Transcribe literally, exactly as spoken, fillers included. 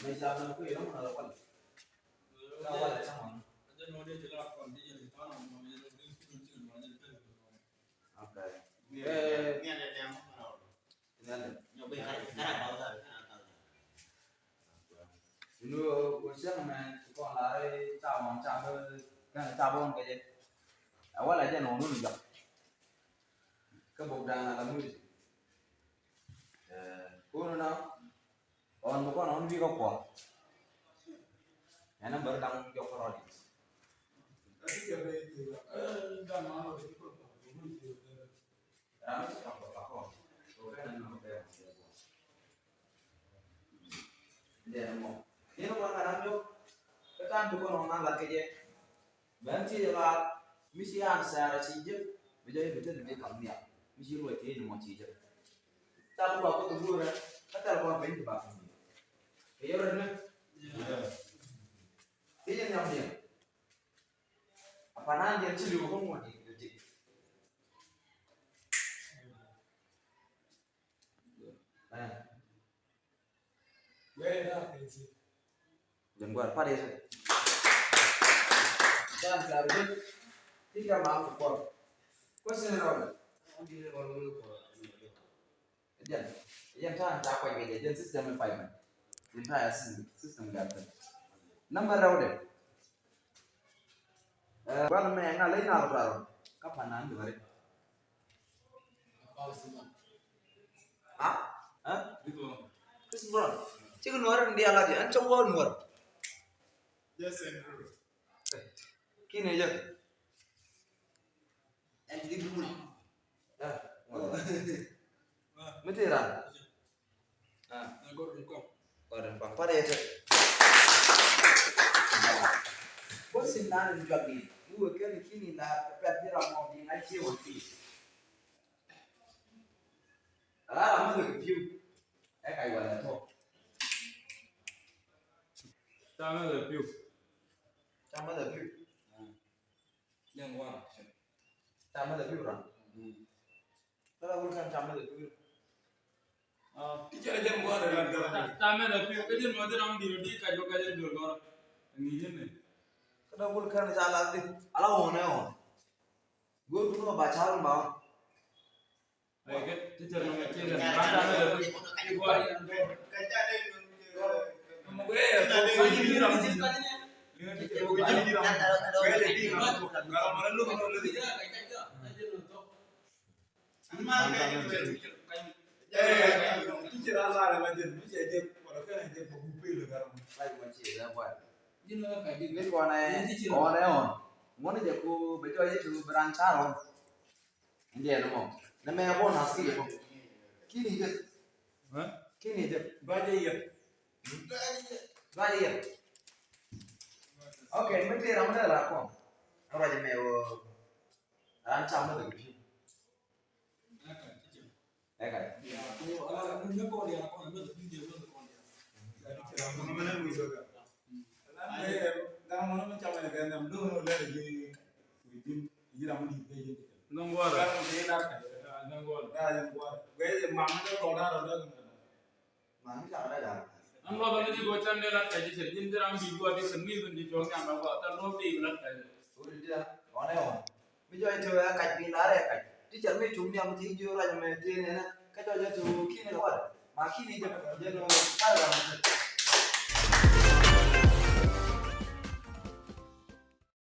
Mɛ ca mɛ kui̱ rɔm na la kual. Ka wala ca mɔn. Okay. Eh, inu ko siang mɛ kɔn la rɛ ca mɔn ca bɛ kan ca bɔn kɛ jɛ. A wala jɛ nɔ nun jɔ. Kä bok da̱a̱n a la muc. Eh, ko̱n na ɣɔn mi kɔn ɣɔn wi̱i̱ kä kuɔth. Ɛn ɛn bär da̱ŋ jɔk kä rɔɔdɛ. Ram mi ci kɔn kuɔth a kɔn. Kɛ nɛ nɔ kɛ kuɔth. Dee mɔ. Ni ni kɔn ka ram jɔk. Kä ta̱a̱n bi kɔn ɣɔn na la kɛ jɛ. Bɛn ti la mi ci an sara ci jek bi jɛ bi tɛn bi kam nia mi ci ruwa ti ni mɔ ci jek. Tal kua ko du ra ka tal kua ben ti ba kam nia. Ke yɔrɔ ne. Ti ni nyam nia. Apa na ni ci liu ko mo di di. Eh. Jɛn guar pat yɛ. Dan sa rubin. Ti ka ma ku kɔr. Question rɔɔdɛ. Jɛn. Jɛn ta ta kɔc kɛ jɛ jɛn system in five man. Jɛn ta ya system system gat. Number rɔɔdɛ. Eh, gua̱n mɛ ŋa ley na rɔ tuarɔ. Ka pan na ni bari. Ha? Ha? Chris Brown. Chik nuɔr in dial adi an cha wä nuɔr. Kini jɛ. Ɛn ti di bul. Ah, mi ti ran. Ah. Gordon Kɔŋ. Gordon Kɔŋ. Pat yɛ tɛ. Bosin nan in jɔak ni. Ni wek kɛn kini la pɛt ni ram mɔ ni ŋa̱c cie wek ti. Ala ram mi wek piu. Ɛ ka yual ɛ tɔ. Ca mɛ lɛ piu. Ca mɛ lɛ piu. Jɛn wan. Ca mɛ lɛ piu ran. Kä la wul kan ca mɛ lɛ piu. Ti cɛ jɛn wan ran. Ca mɛ lɛ piu. Kä jɛn mɔ ti ram di ro di ka jɔ ka jɛ dol gɔr. Ni jɛn ni. Kä la wul kan ca la di. Ala wun ɛ wun. Go̱o̱r kun wä ba ca wun ba wun. Ŋuɔ̱n jɛ ku bɛ jɔɔc jɛ cu bi ran car ɣɔn. Ndiɛ ni mɔ. Ni mɛ bɔ na si yɛ mɔ. Kini jɛ. Kini jɛ. Ba jɛ yɛ. Ba jɛ yɛ. Okay, mi ti ram dɛ la kɔn. Ram jɛ mɛ wɔ. Ran cam mɛ dɛ bi. Ɛ ka. Nɔŋ guɔrɛ. Nɔŋ guɔrɛ. An luɔth ni ti go̱o̱r can dee lat kɛc i̱ cɛ ji̱n dee ram bi̱i̱ guɔ̱ɔ̱r ti kɛ ŋi̱i̱th in ti cuɔ̱ɔ̱ŋ nyan dɔ̱ŋ guɔ̱ɔ̱r thil luɔ̱ɔ̱p ti lat kɛc. Ɣɔn ɛ ɣɔn mi jɔc ti wee kac bi̱i̱ lar ɛ kac ti cɛ mi cuŋ nhiam ti ji̱ ruac mɛ ti nɛnɛ kä jɔc ɛ ti wee ki̱n ɛ luɔt ma ki̱n i̱ jɛ jɛ nɔ.